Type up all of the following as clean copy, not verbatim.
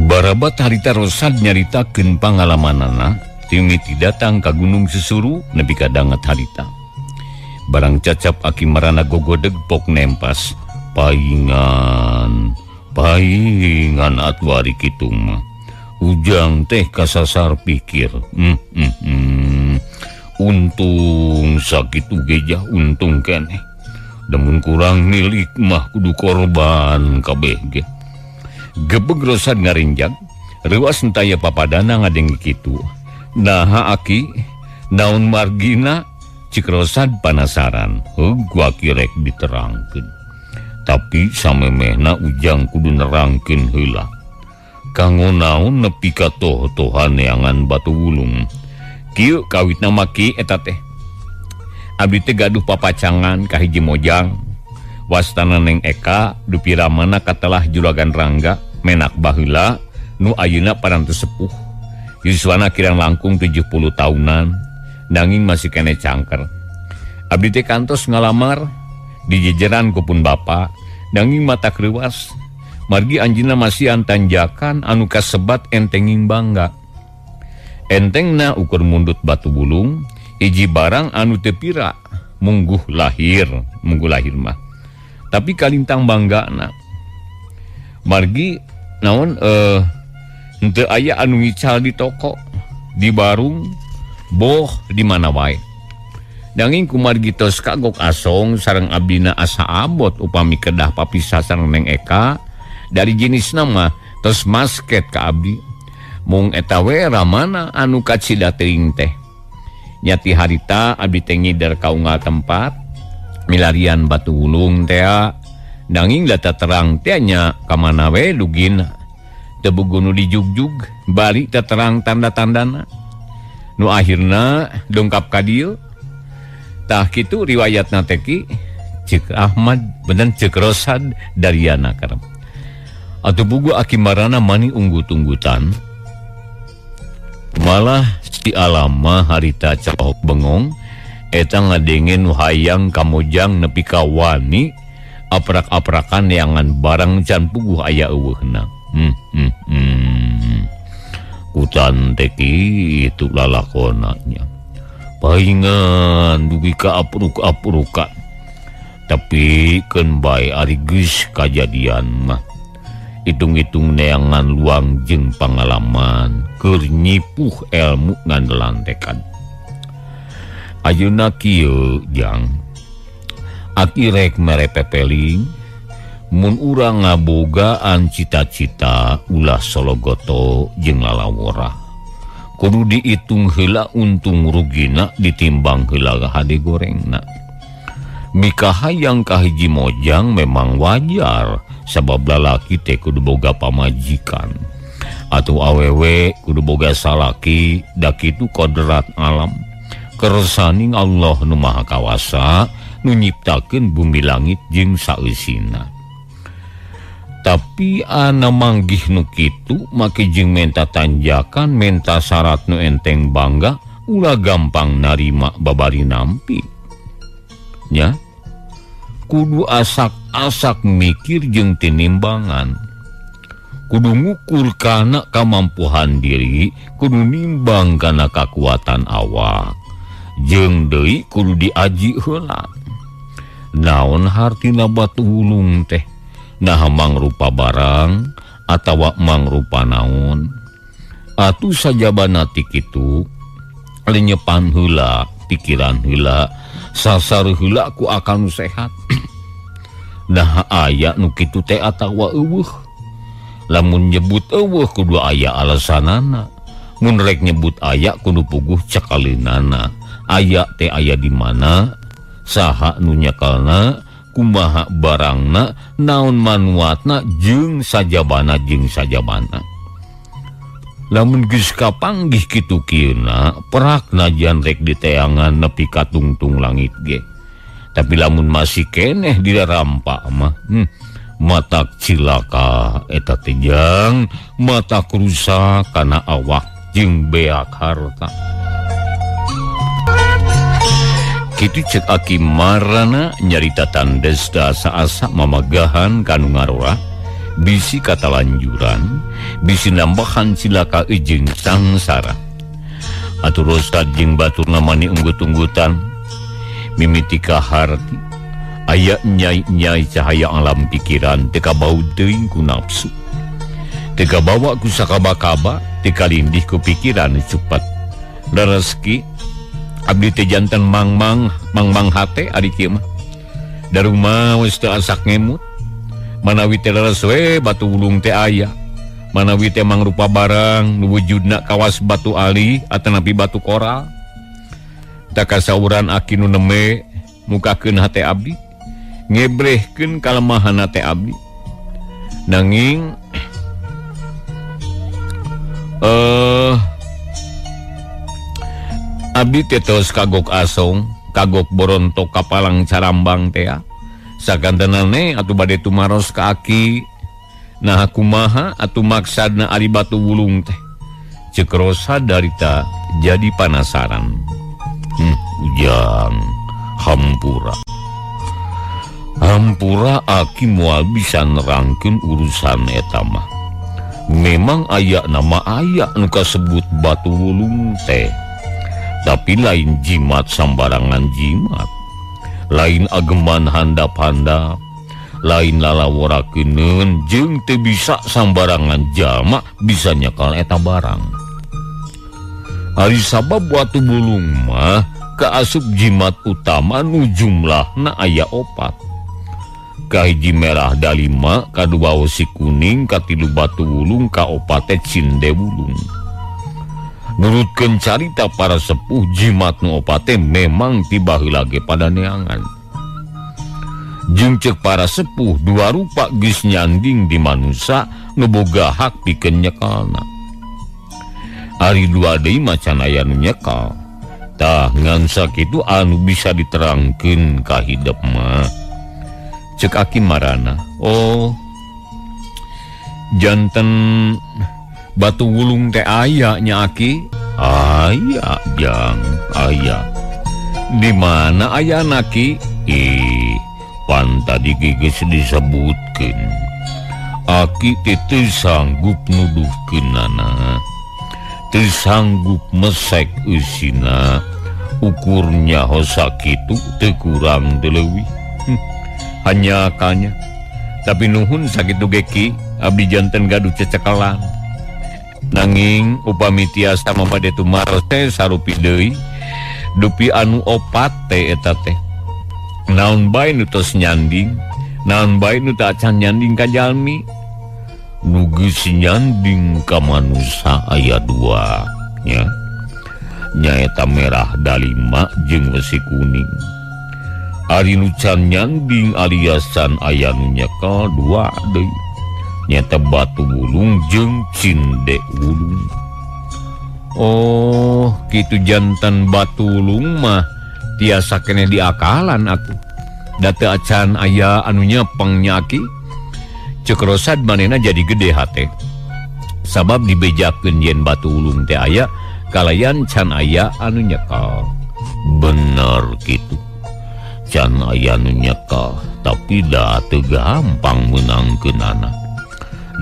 Barabat harita Rosad nyaritakeun pangalamanana ti mimiti datang ka Gunung Susuru nepi ka danget harita. Barang cacap Aki Marana gogodeg pok nempas paingan paingan atuh ari kitu mah. Ujang teh kasasar pikir. Untung sakitu gejah untung keneh. Demun kurang milik mah kudu korban kabeh ge. Gebeg Rosad ngarinjag, reuas entaya papadana ngadenge kitu. Naha Aki, naon margina? Cik Rosad panasaran. Heug ku Aki rek diterangkeun. Tapi samemehna Ujang kudu nerangkeun heula. Kanggo naon nepi ka toh-tohan neangan batu wulung. Kieu kawitna mah ki eta teh. Abdi teh gaduh papacangan ka hiji mojang. Wastana Neng Eka dupi ramana katelah Juragan Rangga menak baheula nu ayeuna parantos sepuh. Yuswana kirang langkung 70 tahunan nanging masih keneh cangker. Abdi teh kantos ngalamar di jejeran ku pun bapa nanging mata kreuwas. Margi anjeunna masihan tanjakan anu kasebat entenging bangga. Entengna ukur mundut batu bulung, hiji barang anu teu pira mungguh lahir mah. Tapi kalintang banggana. Margi naon henteu aya anu ngical di toko, di barung, boh di mana wae. Nanging kumargi tos kagok asong sareng abdina asa abot upami kedah papisah sareng Neng Eka dari jenis nama tos masket ka abdi. Mung eta we ramana anu kacida teuing teh. Nyati harita abdi teh ngider ka unggal tempat milarian batu wulung tea nanging data terang teh nya ka mana we dugina. Teu boga nu dijugjug bari teu terang tanda-tandana. Nu akhirna dongkap ka dieu. Tah kitu riwayatna teh ki Cek Ahmad bener Cek Rosad Dariana karem. Atuh bugu Aki Marana mani unggut-unggutan. Malah si alama harita cahok bengong eta ngadenge nu hayang kamojang nepi ka wani aprak-aprakan neangan barang can puguh aya eueuhna. Kutan teh kitu lalakonanya. Paingan dugi ka apruk-aprukan. Tapi keun bae ari geus kajadian mah. Hitung-hitung neangan luang jeung pangalaman keur nyipuh ilmu ngandelan tekad. Ayeuna kieu jang. Aki rek mere pepeling mun urang ngabogaan cita-cita ulah sologoto jeung lalawora. Kudu diitung heula untung rugina ditimbang heula hade gorengna. Mikahayang ka hiji mojang memang wajar sabab lalaki teh kudu boga pamajikan atau awewe kudu boga salaki da kitu kodrat alam. Kersaning Allah nu Maha Kawasa nu nyiptakeun bumi langit jeung saeusina. Tapi ana manggih nu kitu make jeung menta tanjakan menta syarat nu enteng bangga ulah gampang narima babari nampi. Nya kudu asak-asak mikir jeung tinimbangan. Kudu ngukur kana kamampuhan diri, kudu nimbang kana kakuatan awak. Jeung deui kudu diaji heula. Naon hartina batu wulung teh? Nah mangrupa barang atawa mangrupa naon? Atuh sajabana ti kitu lenyepan heula, pikiran heula, sasar heula ku akal nu sehat. Nah aya nu kitu teh atawa eueuh. Lamun nyebut eueuh kudu aya alasanana. Mun rek nyebut aya kudu puguh cakalinana. Aya teh aya di mana? Saha nu nyekelna? Kumaha barangna? Naon manuatna? Jeung sajabana jeung sajabana. Lamun geus kapanggih kitu kieuna, perak najan rek diteangan nepi ka tungtung langit ge. Tapi lamun masih keneh dirampak mah, matak cilaka eta teh jang, matak rusak kana awak jeung beak harta. Kitu cek Aki Marana nyarita tandesta asa-asa mamagahan kanu ngarora Bisi katalanjuran, bisi nambahan cilaka jeung sangsara. Atuh Rosad jeung baturna mani unggut-unggutan mimiti ka harti aya nyai-nyai cahaya alam pikiran teu kabau teuing ku nafsu. Teu kabawa ku sakaba-kaba, teu kalindih ku pikiran cepat. Leres ki abdi teh janten mangmang, mangmang hate ari kieu mah. Daruma geus teu asak ngemut. Manawi teh leres we batu wulung teh aya. Manawi teh mangrupa barang nu wujudna kawas batu ali atanapi batu koral. Takasauran aki nu neme mukakeun hate abdi, ngebrehkeun kalemahan hate abdi. Nanging abdi teh tos kagok asong, kagok borontok kapalang carambang teh. Sagantenane atuh bade tumaros ka aki. Nah kumaha atuh maksadna ari batu wulung teh. Ceuk Rosad darita jadi panasaran. Ujang hampura. Hampura aki moal bisa nerangkeun urusan eta mah. Memang aya nama aya nu kasebut batu wulung teh. Tapi lain jimat sambarangan jimat. Lain ageman handap-handap. Lain lalawora keuneun jeung teu bisa sambarangan jalma bisa nyekal eta barang. Ari sabab batu wulung mah kaasup jimat utama nu jumlahna aya opat. Kahiji merah dalima, kadua wesi kuning, katilu batu wulung, kaopat teh cinde wulung. Nurutkeun carita para sepuh jimat nu opat teh memang ti baheula ge pada neangan. Jeung ceuk para sepuh dua rupa geus nyanding di manusa nu boga hak pikeun nyekalna. Ari dua deui mah can aya nu nyekal. Tah ngan sakitu anu bisa diterangkeun ka hidep mah. Ceuk aki marana, oh janten batu wulung teh aya nya aki? Aya jang, aya. Di mana ayana ki? Ih, pan tadi geus disebutkeun. Aki teh teu sanggup nuduhkeunana. Teu sanggup mesek eusina. Ukurnya hosakitu teu kurang teu leuwih. Hanya kanya. Tapi nuhun sakitu ge ki, abdi janten gaduh cecekelan. Nanging upami tiasa mah bade tumaros teh sarupi deui dupi anu opat teh eta teh. Naon bae nu tos nyanding, naon bae nu teu acan nyanding ka jalmi. Nu geus nyanding ka manusa aya dua nya. Nyaeta merah dalima jeung wesi kuning. Ari nu can nyanding alias can aya nu nyekel dua deui. Nyata batu wulung jeung cinde wulung. Oh, kitu jantan batu wulung mah tiasa keneh diakalan atuh. Da teu acan aya anu nyepeng nya aki. Ceuk Rosad manehna jadi gede hate. Sabab dibejakeun yen batu wulung teh aya kalayan can aya anu nyekel. Bener kitu. Can aya nu nyekel, tapi da teu gampang meunangkeunana.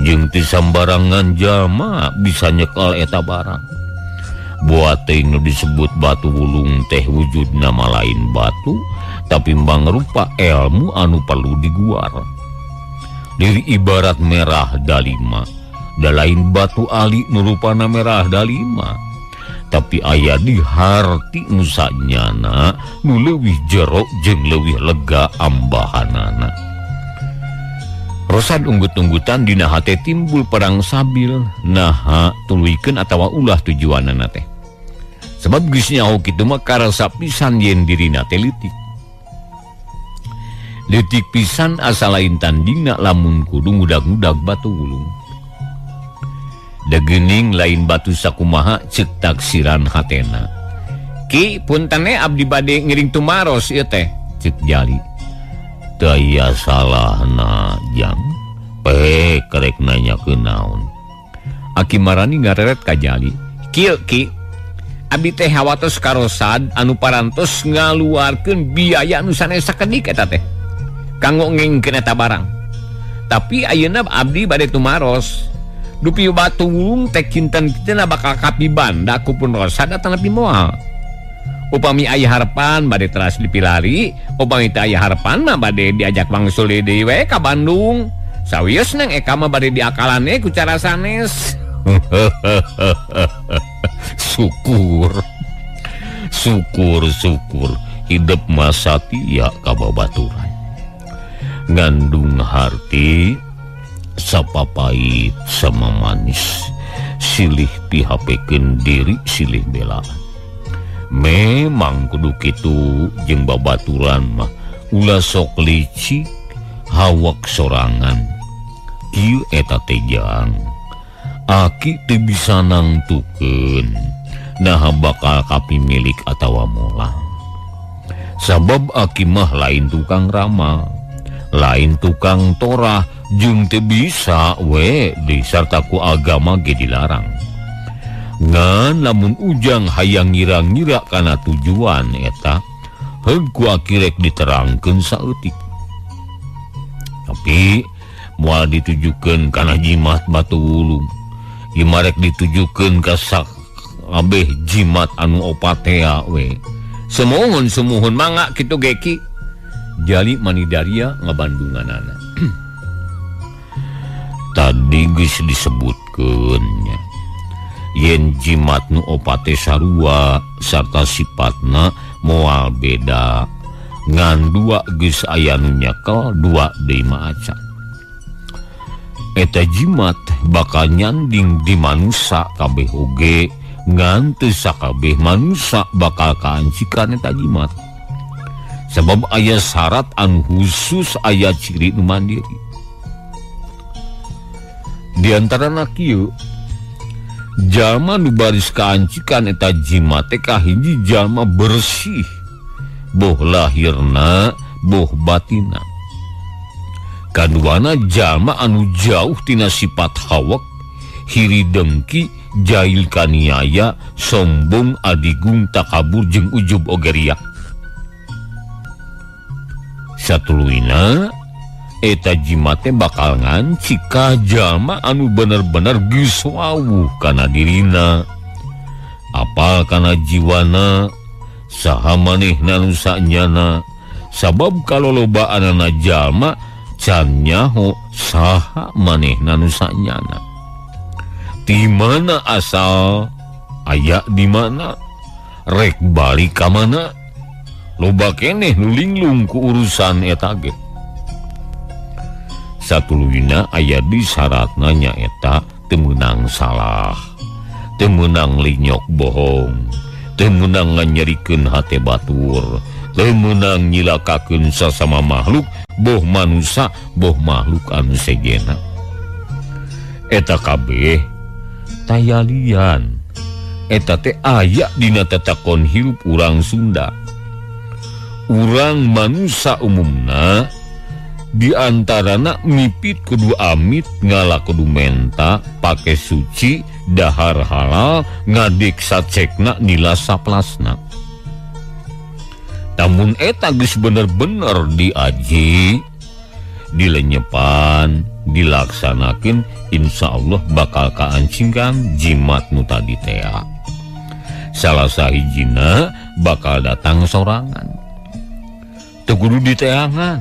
Jeung teu sambarangan jalma bisa nyekel eta barang. Buat teh nu disebut batu wulung teh wujudna mah lain batu, tapi mangrupa ilmu anu perlu diguar. Diri ibarat merah dalima, da lain batu ali nu rupana merah dalima. Tapi aya di harti nu sanyana nu leuwih jero jeung leuwih lega ambahanana. Rosad unggut-unggutan dina hate timbul perang sabil, naha tuluykeun atawa ulah tujuanana teh. Sebab geus nyaho kitu mah karasa pisan yen dirina teh leutik. Leutik pisan asa lain tandingna lamun kudu ngudag-ngudag batu wulung. Dageuning lain batu sakumaha ceuk taksiran hatena. Ki punten abdi bade ngiring tumaros ieu teh, ceuk Jali. Teu aya salahna jang. Pe kerek nanya kunaon. Aki Marani ngareret ka Jali. Kieu ki, abdi teh hawatos ka Rosad anu parantos ngaluarkeun biaya anu sanes sakedik eta teh. Kanggo ngengkeun eta barang. Tapi ayeuna abdi bade tumaros. Dupi batu wulung teh kinten kitena bakal kapibanda ku pun Rosad atanapi moal. Upami aya harapan bade teras dipilari, upami teu aya harapan mah bade diajak wangsul deui we ka Bandung. Sawios neng eka mah bade diakalane ku cara sanes. Syukur. Syukur syukur hidup masatia ka babaturan. Ngandung harti sapapait sama manis, silih pihapekeun diri silih belaan. Memang kudu kitu jeung babaturan mah ulah sok licik hawak sorangan. Kieu eta teh jang aki teu bisa nangtukeun naha bakal kapimilik atawa molah. Sabab aki mah lain tukang ramal, lain tukang torah, jeung teu bisa we disarta ku agama ge dilarang. Ngan lamun ujang hayang ngira-ngira kana tujuan eta heug ku aki rek diterangkeun saeutik. Tapi moal ditujukeun kana jimat batu wulung, ieu mah rek ditujukeun ka sakabeh jimat anu opatea we. Semohon sumuhun mangga kitu ge ki. Jali manidaria ngabandunganana. Tadi geus disebutkeun nya yen jimat nu opate sarua sarta sipatna moal beda, ngan dua geus aya nu nyekel dua deui mah acan. Eta jimat bakal nyanding di manusa kabeh oge, ngan teu sakabeh manusa bakal kaancikan eta jimat. Sebab aya syarat anu khusus, aya ciri nu mandiri. Di antarana kieu, jalma nu baris kaancikan eta jimat teh kahiji jalma bersih, boh lahirna boh batina. Kaduana jalma anu jauh tina sifat hawak, hiri dengki, jahil kaniaya, sombong, adigung, takabur jeung ujub oge riak. Satuluyna eta jimat teh bakal nganci ka jalma anu bener-bener geus wawuh kana dirina, apal kana jiwana, saha manehna nu sanyana. Sabab kalolobaanana jalma can nyaho saha manehna nu sanyana, di mana asal, aya di mana, rek balik ka mana. Loba keneh nu linglung ku urusan eta ge. Satuluyna aya di syaratna nyaeta teu meunang salah, teu meunang linyok bohong, teu meunang nganyerikeun hate batur, teu meunang nyilakakeun sasama makhluk, boh manusa boh makhluk anu sejenna. Eta kabeh tayalian. Eta teh aya dina tetekon hirup urang Sunda. Urang manusa umumna diantarana mipit kudu amit, ngala kudu menta, pake suci, dahar halal, ngadik sacekna nila saplasna. Namun eta geus bener-bener diaji, dilenyepan, dilaksanakeun, insya Allah bakal kaancingkan jimat nu tadi tea. Salah sahijina bakal datang sorangan. Teu kudu diteangan,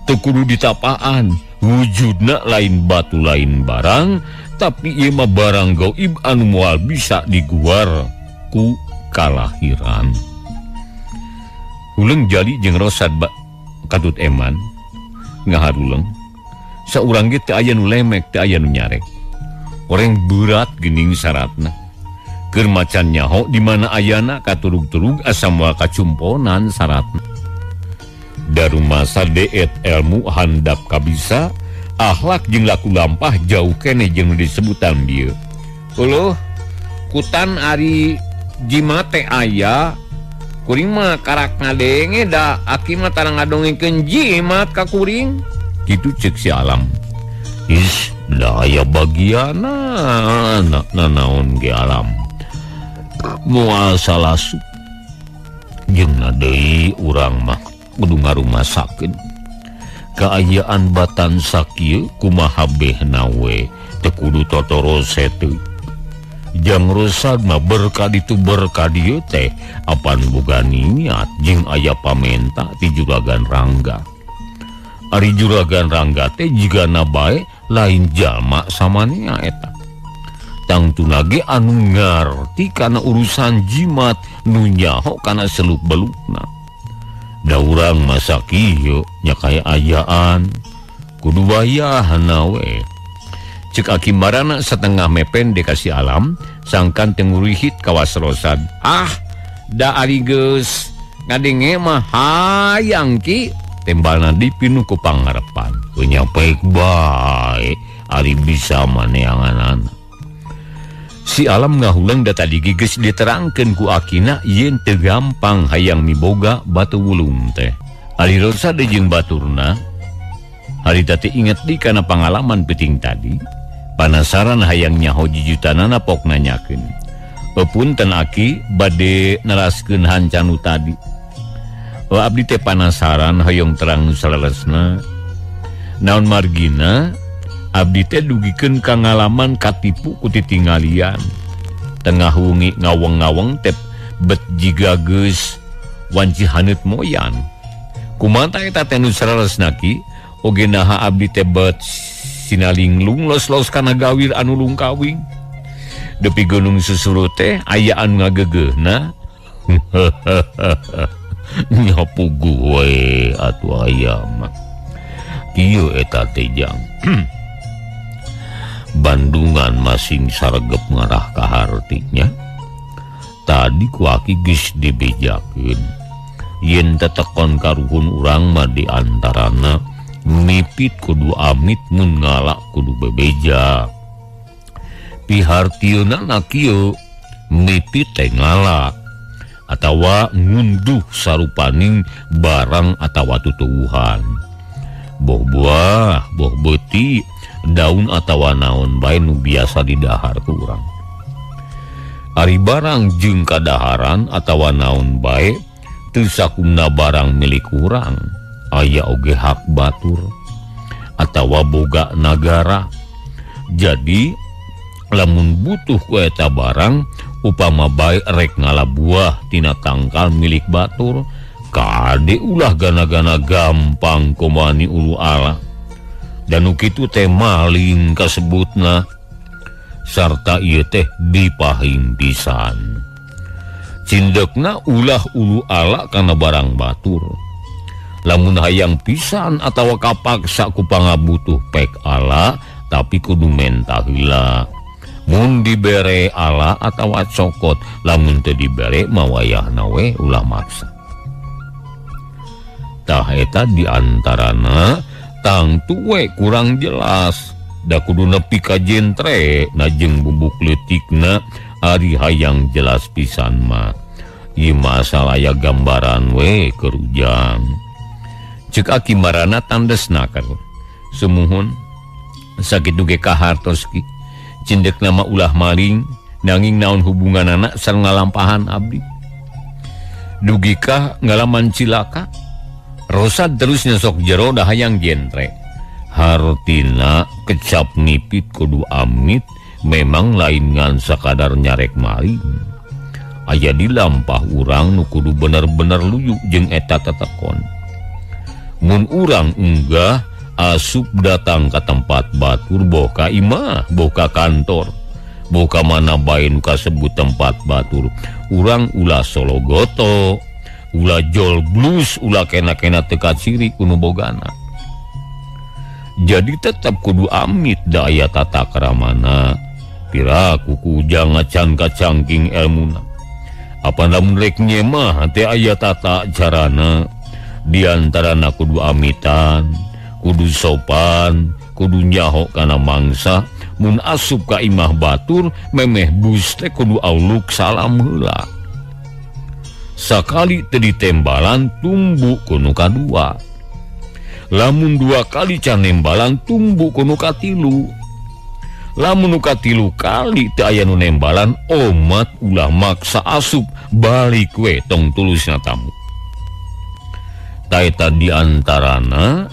teu kudu ditapaan, wujudna lain batu lain barang, tapi ieu mah barang gaib anu moal bisa diguar ku kalahiran. Huleng jali jeung Rosad katut eman ngaharuleng. Saurang ge teu aya nu lemek, teu aya nu nyarek. Oreng berat geuning syaratna. Keur macan nyaho di mana ayana katurug-turug asa moal kacumponan syaratna. Darumasa deet ilmu handap kabisa, akhlak jeung laku lampah jauh keneh jeung disebutan bieu. Uluh, kutan ari jimat teh aya, kuring mah karak ngadenge da aki mah tara ngadongengkeun jimat ka kuring. Kitu ceuk si alam. Is da aya bagianna nanaon ge alam. Moal salasu. Jeung na deui urang mah kudu ngarumasakeun. Kaayaan batan sakieu kumaha behna we teu kudu totorose teu. Jang Rosad mah berkah ditu berkah dieu teh apan boga niat jeung aya pamenta ti Juragan Rangga. Ari Juragan Rangga teh jigana bae lain jalma samanea eta. Tangtuna ge anu ngarti kana urusan jimat nu nyaho kana seluk-belukna. Da urang mah sakieu nya kaya ayaan kudu wayahna we. Cek Aki Marana setengah mepen dekasi alam sangkan tengurihit kawas Rosad. Ah, da ari geus ngadenge mah hayang ki tembalna dipinuh ku pangarepan. Nyapek bae ari bisa maneanganana. Si alam ngahuleng da tadi geus diterangkeun ku akina yen teu gampang hayang miboga batu wulung teh. Ari Rosad jeung baturna harita teh inget di kana pangalaman peuting tadi. Panasaran hayang nyaho jujutanana pok nanyakeun. Punten aki bade neraskeun hancanu tadi. Abdi teh panasaran hoyong terang nu saleresna. Naon margina abdi teh dugikeun ka ngalaman katipu ku titinggalian. Tengah wengi ngaweng-ngaweng teh bet jiga geus wanci haneut moyan. Kumaha eta teh nu saleresna ki? Oge naha abdi teh bet sinalinglung los-los kana gawir anu lungkawing. Depi gunung susuru teh aya anu ngageugeuhna. Nyapuguh we atuh aya mah. Kieu eta teh jang. Bandungan masing saregep ngarah ka hartinya. Tadi ku aki geus dibejakeun. Yen tetekon karuhun urang mah di antarana mipit kudu amit mun ngalak kudu bebeja. Pihartieunana kieu mipit teh ngala atawa ngunduh sarupaning barang atawa tutuwuhan. Boh buah, boh beuti, daun atawa naon bae nu biasa didahar ku urang. Ari barang jeung kadaharan atawa naon bae teu sakumna barang milik urang. Aya oge hak batur atawa boga nagara. Jadi lamun butuh ku eta barang upama bae rek ngala buah tina tangkal milik batur kade ulah gana-gana gampang komani ulu ala. Dan nu kitu teh maling kasebutna sarta ieu teh dipahing pisan. Cindekna ulah ulu ala kana barang batur. Lamun hayang pisan atawa kapaksa ku pangabutuh pek ala tapi kudu menta heula. Mun dibere ala atawa cokot, lamun teu dibere mah wayahna we ulah maksa. Tah eta di antarana tangtu we kurang jelas. Da kudu nepi ka jentre na jeung bubuk leutikna ari hayang jelas pisan mah. Ieu masalah aya gambaran we keur ujang. Cek Aki Marana tandesna kan. Sumuhun sakitu ge kahartos ki. Cindek nama ulah maling nanging naon hubunganana sareng ngalampahan abdi. Dugika ngalaman cilaka. Rosad terus nyosok jero da hayang jentre. Hartina kecap nipit kudu amit memang lain ngan sakadar nyarek maling. Aya dilampah urang nu kudu bener-bener luyu jeung eta tetekon. Mun urang unggah asup datang ka tempat batur boh ka imah boh ka kantor boh ka mana bae nu kasebut tempat batur urang ulah sologoto ulah jol blus ulah kena-kena teu kaciri ku nu bogana. Jadi tetap kudu amit da aya tata kramana pira kuku ujang ngacan kacangking elmuna. Apa lamun rek nyemah teh aya tata carana. Di antarana kudu amitan, kudu sopan, kudu nyaho kana mangsa, mun asup ka imah batur memeh bus teh kudu auluk salam heula. Sakali teu ditembalan tumbu ku nu kadua. Lamun dua kali can nembalan tumbu ku nu katilu. Lamun nu katilu kali teu aya nu nembalan omat ulah maksa asup balik we tong tulusna tamu. Taeta di antarana